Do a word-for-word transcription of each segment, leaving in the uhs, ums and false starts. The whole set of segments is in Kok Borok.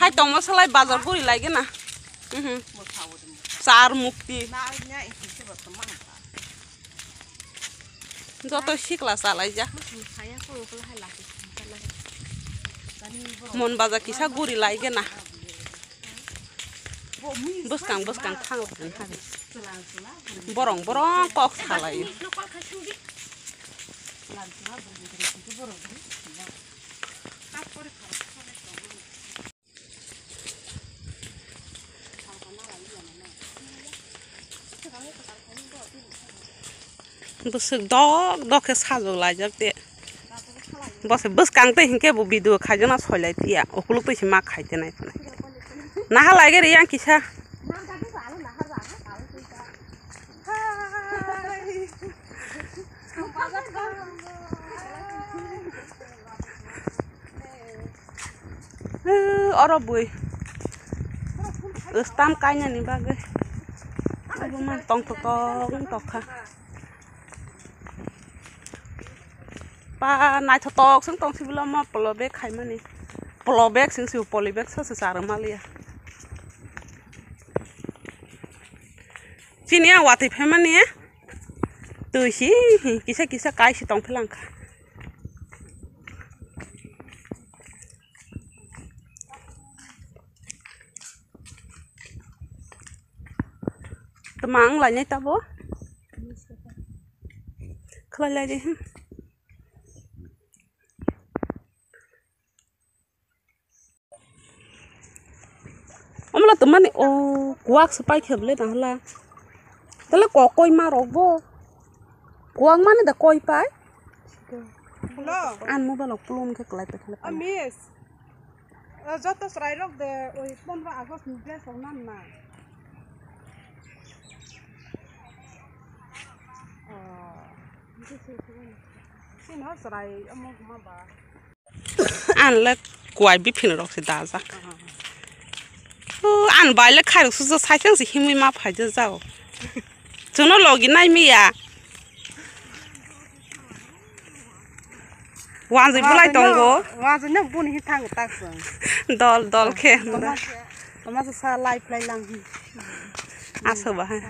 Hai tongma salai bazar guri lai gana. Mhm. Char mukti. Joto sikla salai ja. Mon bazar kisa guri lai gana. Bwskang bwskang thang lai gana. Borong borong kok salai. Bwswk dok dok khe sajwk laijak de. Bo se bwskang tei hinkhe bo video khaijakna soilai phiya. Ukuluk twi se ma khai tenai phunai. Naha lai gari yang kisa. Oro bui. Stam kainani bagwi. Abo man tongthok tong tokha. Pa naithotok song tong sibila ma polo bag khaimani. Polo bag sing si poli bag sa se sar maliya. Chini ang watwi phaimani. Twi si kisa kisa kai si tong philangkha. Tama ang lainai tabo. Khlai lai di. Omla tama ni o kuak se pai khe ble na hala. Tale kokoi ma rok bo. Kuak mani da koi pai. Hello. An mobile rok pulun khe klai pai khe. Miss. Joto chwrai rok de oi pondro August ni dress rok nan na. Sino chwrai omo ma ba. An le kuai biphini rok se dajak. O, an bai le khairok sujo saisang se himui ma phaija jao. Chuno logi nai miya. Wanjui bulai tongo. Wanjui no bun hi thango tak song. Dol dol khe. Toma sa lai phlai lang hi. Aso ba hai.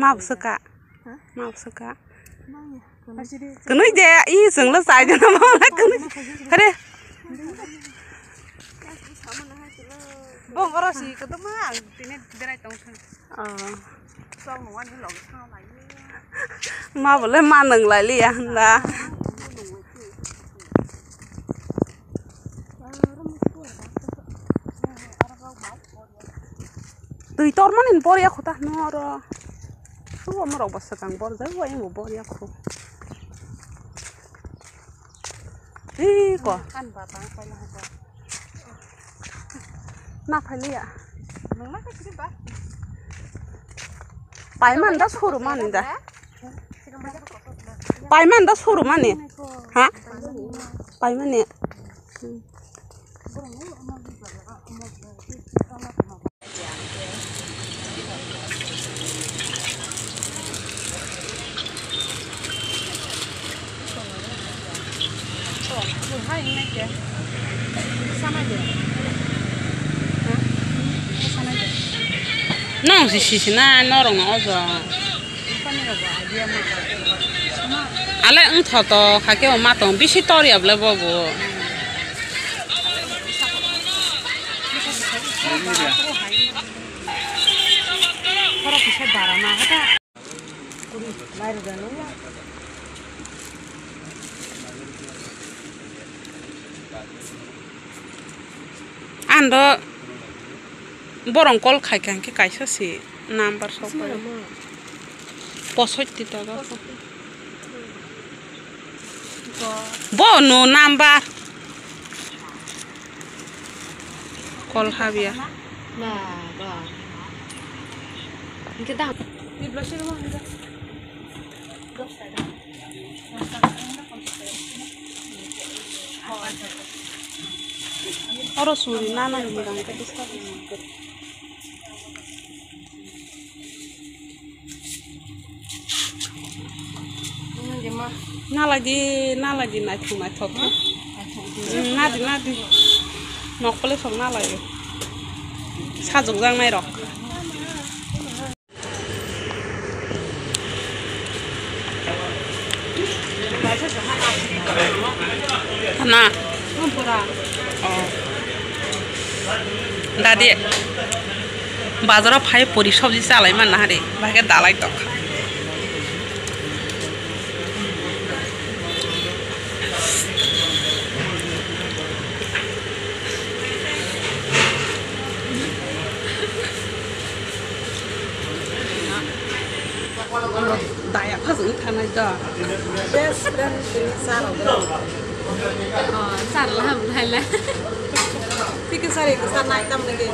Ma bwswk ka. Ma bwswk ka. Kwnwi de, i chwngno chai de na ma kwnwi. Hare. Bong oro si kwdwma ang tini berai tong thang. Oh. Chong nungani log thang lai. Ma bole ma nung lai liya hwnda. Twi tormani bor ya kho ta hwnwi oro. Subo norok bo swkang bor jai, bo ayang bo bor ya kho. Ri ko. Kan ba tang paila ko. Na phailiya. Nang na ka sri ba. Paiman da suru mani da. Paiman da suru mani. Ha? Paimani. Nong si sisi na norok no ojo. Ale wngthoto kha khe ma tong bisi tor ya bwle bobo. Ando borong call khai kha hwnkhe kaisa si number sok pai. Posoitti ta. Bo no number. Call habya. Ba, ba. Hwnkhe da. Oro suri nana ni rang ka disturb. Nalai di, nalai di, naithok, naithok. Nadi, nadi. Nok pole song na lai. Sajok jang nai rok. Na. Oh. Dadi. Bazaro phai puri sobji chalai man na hari. Bhage dalai tok. Daya phasung thanai to. Best friend tini sir rok. Oh, sir la ham lai la. Tiki sir, sir nai tam lagi.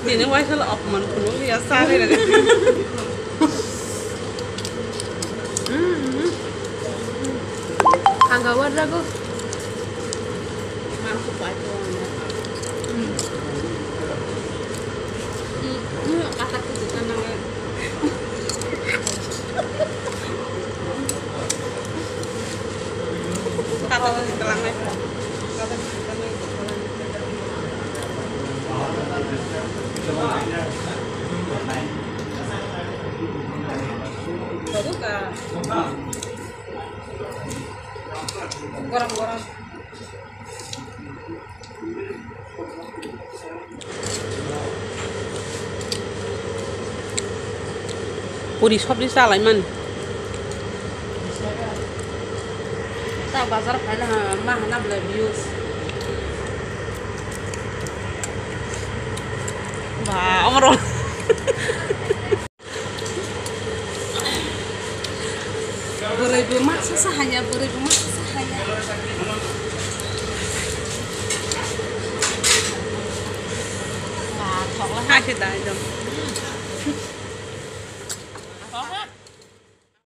Tini waisal apman kuno ya sir. Hmm. Hangga warrago. Mangkuk pai ko. Hmm. Hmm, katak tu kita nang. Katak tu kita nang. Katak tu kita nang. Baru ka. Gorom gorom. Puri sobji chalai man. Ta bazar phaina ha, ma hana bwlai views. Ba, omoro. Bwrwi bo ma sasa haya, bwrwi bo ma sasa haya. Ba, thokla ha. Hai se dai dong.